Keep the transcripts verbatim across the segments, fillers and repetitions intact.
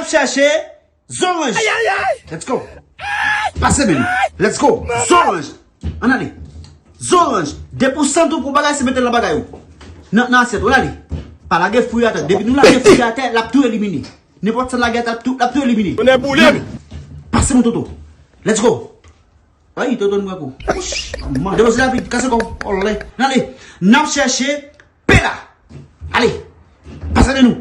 Chèche zoranj. Let's go. Pase men nou. Let's go. Zoranj. Ann ale. Zoranj. Depi w santi w pran bagay, se mete l nan bagay ou. Nan, nan asyèt ou. Ann ale. Pa lage fwi atè. Depi nou lage fwi atè, l ap tou elimine. Nenpòt sa n lage atè, l ap tou, l ap tou elimine. Tonnè boule m. Pase men Toto. Let's go. Ay, Toto, nou pran kou. Wouch, manman. Depoze rapid, kase kò w. Olè. Ann ale. N ap chèche pela. Ale. Pase men nou.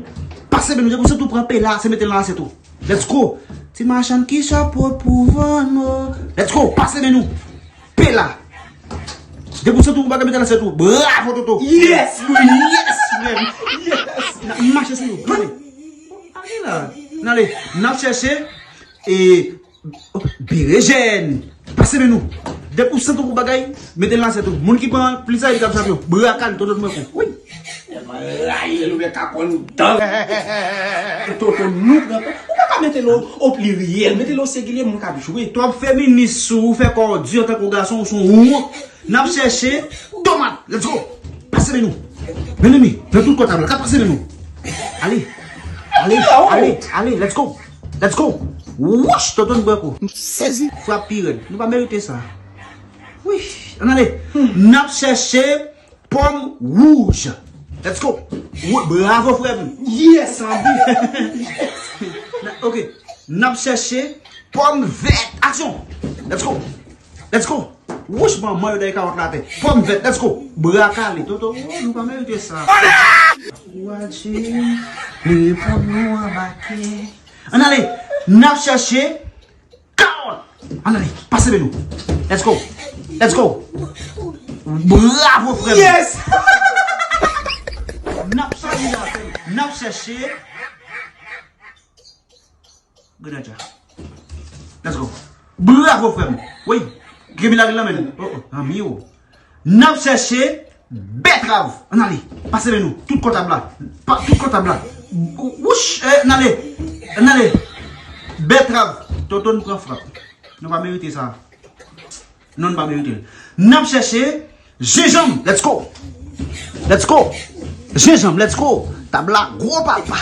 Pase men nou. Depi w santi w pran pela, se mete l nan asyèt ou. Let's go. Ti machann ki chapo pou vann, oh. Let's go. Pase men nou. Pela. Depi w santi w bagay mete nan asyèt ou. Bravo, Toto. Yes, man. Yes, man. Yes. N ap mache sou yo. Ale. Ale la. Ann ale. N ap chèche. E Berejèn. Pase men nou. Depi w santi w pran bagay, mete l nan asyèt ou. Moun ki pran plis sa, li k ap chanpyon. Bra kale, Toto, nou pran kou. Wi. Tèlman rayi lè nou wè kapòn dan. Toto, nou pran kou. Ou pa ka mete l o pliryèl, mete l o sengilye, moun k ap jwe. Twòp feminis sou ou, fè kò w di antanke w gason, ou se yon wont. N ap chèche tomat. Let's go. Pase men nou. Mennmi, nan tout kò tab la, ka pase men nou. Ale. Ale, ale, ale, let's go. Let's go. Wouch, Toto, nou pran kou. M sezi. Frap pi rèd. Nou pa merite sa. Wi, ann ale. N ap chèche pòm wouj. Let's go. Wi, bravo, frè m. Yes, anbi. Na- Ok. N ap chèche pòm vèt. Aksyon. Let's go. Let's go. Wouch, manman yo dèyè kawòt la atè. Pòm vèt, let's go. Bra kale, Toto. Oh, nou pa merite sa. Wadji, reponn nou anba kè. Ann ale, n ap chèche kawòt. Ann ale, pase men nou. Let's go. Let's go. Bravo, frè m. Yes! N ap chèche, n ap chèche. Grenadya. Let's go. Bravo, frè m. Wi. Grenadya la men. Oh, oh. Anmye w. N ap chèche bètrav. Ann ale. Pase men nou. Tout kò tab la. Pa, tout kò tab la. Wouch. Eh, ann ale. Ann ale. Bètrav. Toto, nou pran frap. Nou pa merite sa. Non, n pa merite l. N ap chèche jenjanm. Let's go. Let's go. Jenjanm, let's go. Tab la gwo papa.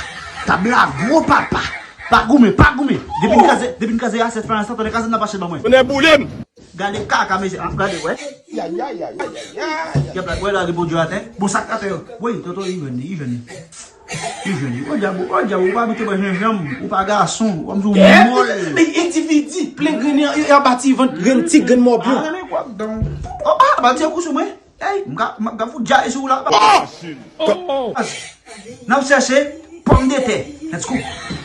Tab la gwo papa. Pa goumen, pa goumen. Depi n kraze, depi n kraze asyèt fè nan san, tande kraze n ap mache ban mwen. Tonnè boule m. Gade kaka, mesye. Ah, gade, wè. Ya, ya, ya, ya, ya, ya, ya. Gade la, wè la, rebodyo atè. Bon, sa k atè yo. Wi, Toto, li jwenn li, li jwenn li. Li jwenn li. O dyab, o dyab, ou pa abitye bwè jenjanm, ou pa gason, ou pa mèt ou mòl. Men endividi, plen grenn, e, e anba ti vant, grenn ti, grenn mòbyo. Ah, renmen kwa, don. Oh, ah, ba ti kou sou mwen. Ey, m ka, m ka fout djaye sou ou la. Oh! N ap chèche pòmdetè. Let's go.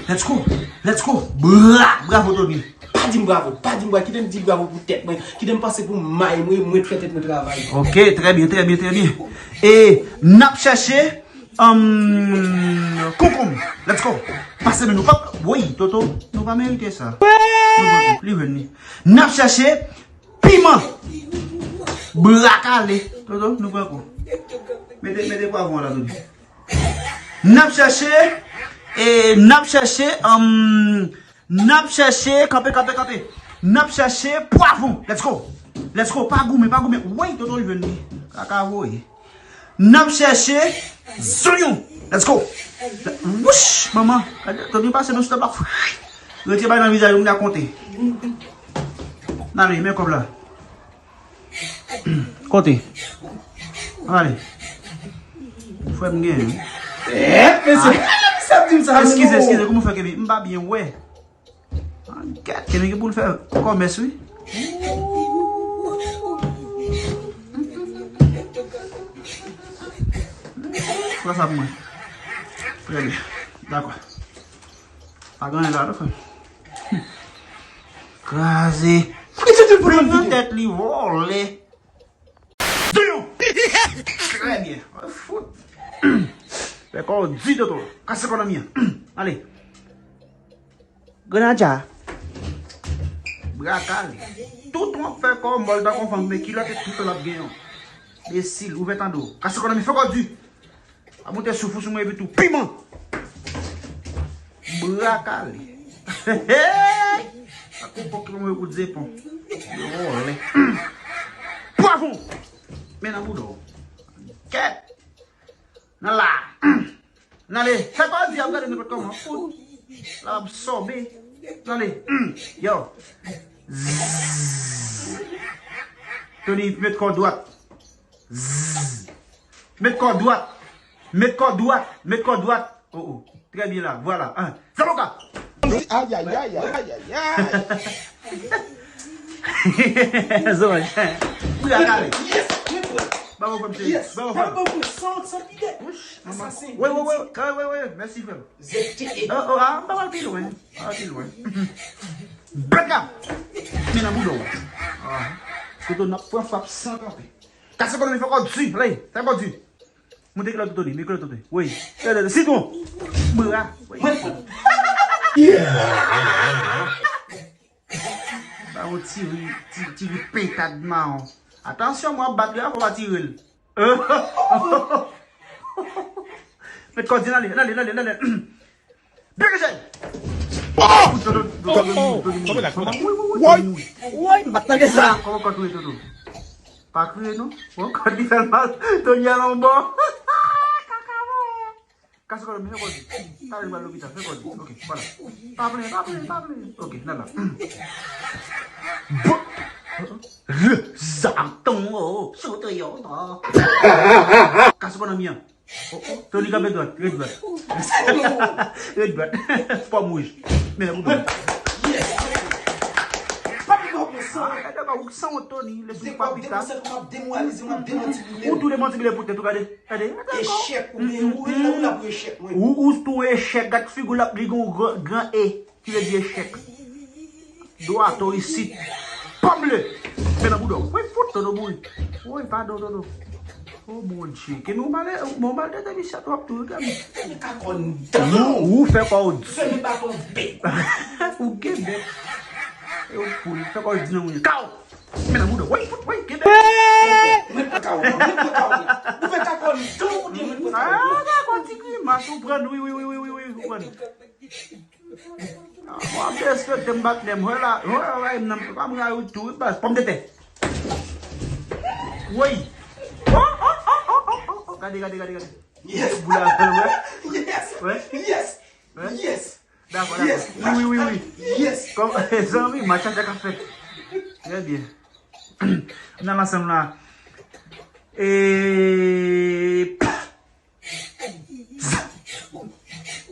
Let's go. Let's go. Bra, bravo, Tony. Pa di m bravo, pa di m bravo, kite m di bravo pou tèt mwen, kite m panse pou may mwen, mwen k fè tèt mwen travay. Ok, trè byen, trè byen, trè byen. E n ap chèche, um, konkonm. Let's go. Pase men nou pap. Woy, Toto, nou pa merite sa. Nou pa, li jwenn li. N ap chèche piman. Bra kale. Toto, nou pran kou. Mete, mete pwavwon la, Tony. N ap chèche, e, n ap chèche, um, N ap chèche, kanpe, kanpe, kanpe. N ap chèche pwavwon. Let's go. Let's go. Pa goumen, pa goumen. Woy, Toto, li jwenn li. Kaka voye. N ap chèche zonyon. Let's go. Wouch, manman. Gade, Toto pase nan sou tab la. Retire bagay nan vizaj ou, m ta konte. N ale, men kòb la. Kote? Ale. Frè m gen. Eh, mesye, ah, mesye ap di m sa. Eskize, eskize, kòman w fè ke m pa byen wè? Ah, gad, ke gen pou l fè kòmès, wi. Pran sa pou mwen. Trè byen. Dakò. Pa gen anyen la, non, frè m. Kraze. Li te di pou nou nan tèt li, vòlè. Trè byen. Fout. Fè kò w di, Toto. Kase kò nan mi an. Ale. Grenadya. Bra kale. Tout w ap fè kò w mòl tankou yon fanm, men kilòt e tout w ap gen yon. Enbesil, ouvè tande w. Kase kò nan mi, fè kò w di. A moute souf ou sou mwen epi tou piman. Bra kale. Ak yon kòk ki pa move kout zepon. Yo vòlè. Pwavwon. Men nan bouda w. Kèt. Nan la. Nan ale. Fè pa di ap gade nenpòt kòman. Fout. L ap absòbe. Tande. Yo. Zzz. Tony, met kò dwat. Zzz. Met kò dwat. Met kò dwat. Met kò dwat. Oh, oh. Trè byen la. Vwala. Hein. Zaboka. Ayayay, ayayay. Zòrèy. Bouya kale. Yes, mwen pran. Bravo, frè m cheri. Yes. Bravo, frè m. Bravo, frè m. San, san pidè. Wouch, manman. Asasen. Wi, wi, wi. Wi, wi, wi. Mèsi, frè m. Zèk teke. Oh, oh, ah, pa al pi lwen. Pa al pi lwen. Bèka. Men nan bouda w. Ah. Kote n ap pran frap san kanpe. Kase ekonomi, fè kò di. Lè, fè kò di. Moute kilòt Tony, men kilòt Tony. Wi. Tande, tande, sitwon. Bra. Wi. Ba yon ti ri, ti, ti ri pentad mawon. Atansyon, mwen ap bat li a, fò pa tire l. Met kò di nan li, nan li, nan li, nan li. Byen jwe! Oh! Woy! Woy! M pa t tande sa. Kòman kòt ou ye, Toto? Pa kriye, non. Bon, kòt li fè l mal. Tony al anba. Kaka, bon. Kase kò, men fè kò di. Talè l pral lopital, fè kò di. Ok, vwala. Pa plenyen, pa plenyen, pa plenyen. Ok, n al la. Bon. Zam tonbo sou Toyota. Kase kò nan mi an. Oh, oh. Tony kanpe dwat, ret dwat. Ret dwat. Pòm wouj. Men nan bouda w. Yes. Pa pou mwen pran san. Ah, gade kò, ou sanwont, Tony, lespri w pa pita. Ou tou demantibile pou tèt ou, gade. Gade, gade kò. Echèk, ou gen, ou gen la pou echèk, mwen. Ou, ou tou echèk, gad figi w la, li gen yon gran, gran E. Ki vle di echèk. Dwa to isit. Pòm ble. Men nan bouda w. Wi, fout, Toto mouri. Wi, padon, Toto. Oh, Bondye. Ke nou mal, nou mal de demisyon twòp tou, gade. Ou, ou fè kò w di. Ou gen bèk. E ou poul. Fè kò w di nan mwen. Kaw! Men nan bouda w. Wi, fout, wi, gen bèk. Mwen pa kaw. Mwen pa kaw. Ou fè kò w di. Ou di mwen pa kaw. Ah, dakò, ti grimas. Ou pran, wi, wi, wi, ou pran. Ah, w ap derespekte m, patnè m. Wè la, wè la, wè m nan, pa m rayi w tou, wi, baz. Pòmdetè. Woy. Oh, oh, oh. Gade, gade, gade, gade. Yes. Boul la, wè. Yes. Wè. Yes. Wè. Yes. Dakò, dakò. Yes. Wi, wi, wi, wi. Yes. Kòm, zanmi, match la ka fèt. Trè byen. N al ansanm la. E, pa.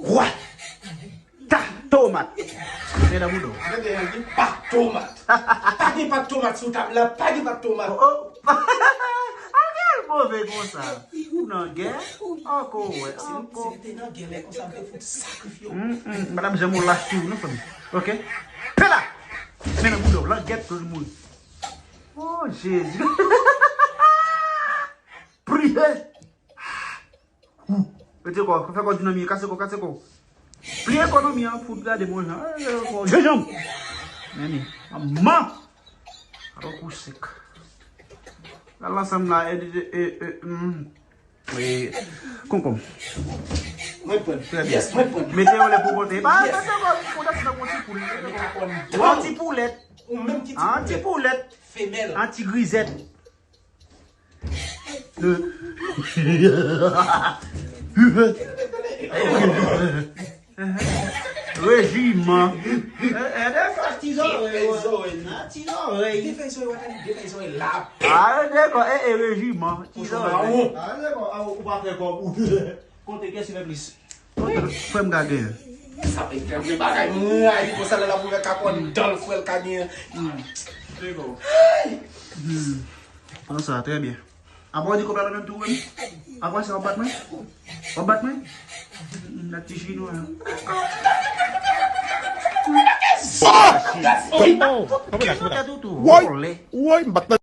Wa! Ta tomat! Men nan bouda w. Gade, yon pat tomat. Pa gen pat tomat sou tab la, pa gen pat tomat. Oh, oh. Anyen l move konsa. Ou nan gè? Ankò, wè, ankò. Si m te nan gè, lè konsa, m te fout sakrifye w. Mm, mm, m pa t ap janm yon lach sou ou, non, fanmi. Ok? Pela! Men nan bouda w, langèt, tou moun. Oh, Jezi. Priye! Mete kò, fè kò di nan mi, kase kò, kase kò. Pli ekonomi an, fout gade bon jan. Jenjanm! Men, men, manman! Alò kou sèk. Al ansanm la, e, e, e, e, mm. E, konkonm. Mwen pran. Trè byen. Yes, mwen pran. Mete yo lè pou konte. Pa, yes. Mete kò pou konte, sinon pou ti poul. Mete kò. An ti poulèt. Ou menm ki ti poulèt. An ti poulèt. Femèl. An ti grizèt. Rejiman. E, e, de fwa ti zòrèy, wè. Ti zòrèy. De fèy zòrèy, wè, de fèy zòrèy la. A, de fwa, e, e, rejiman. Ti zòrèy. A, de fwa, a, ou pa fè kòb ou. Konte kiyès ki fè plis. Frè m ka genyen. Sa fè trè byen bagay, mwen rayi konsa lè l ap ouvè kakòn dan l frè l ka genyen. Hmm. Ay! Hmm. Pran sa, trè byen. Apa w di kòb la nan men m tou, wi? Apa se w ap bat mwen? W ap bat mwen? Hmm, nan ti chinwa. Ti nan tèt ou tou. Woy! Woy, m bat nan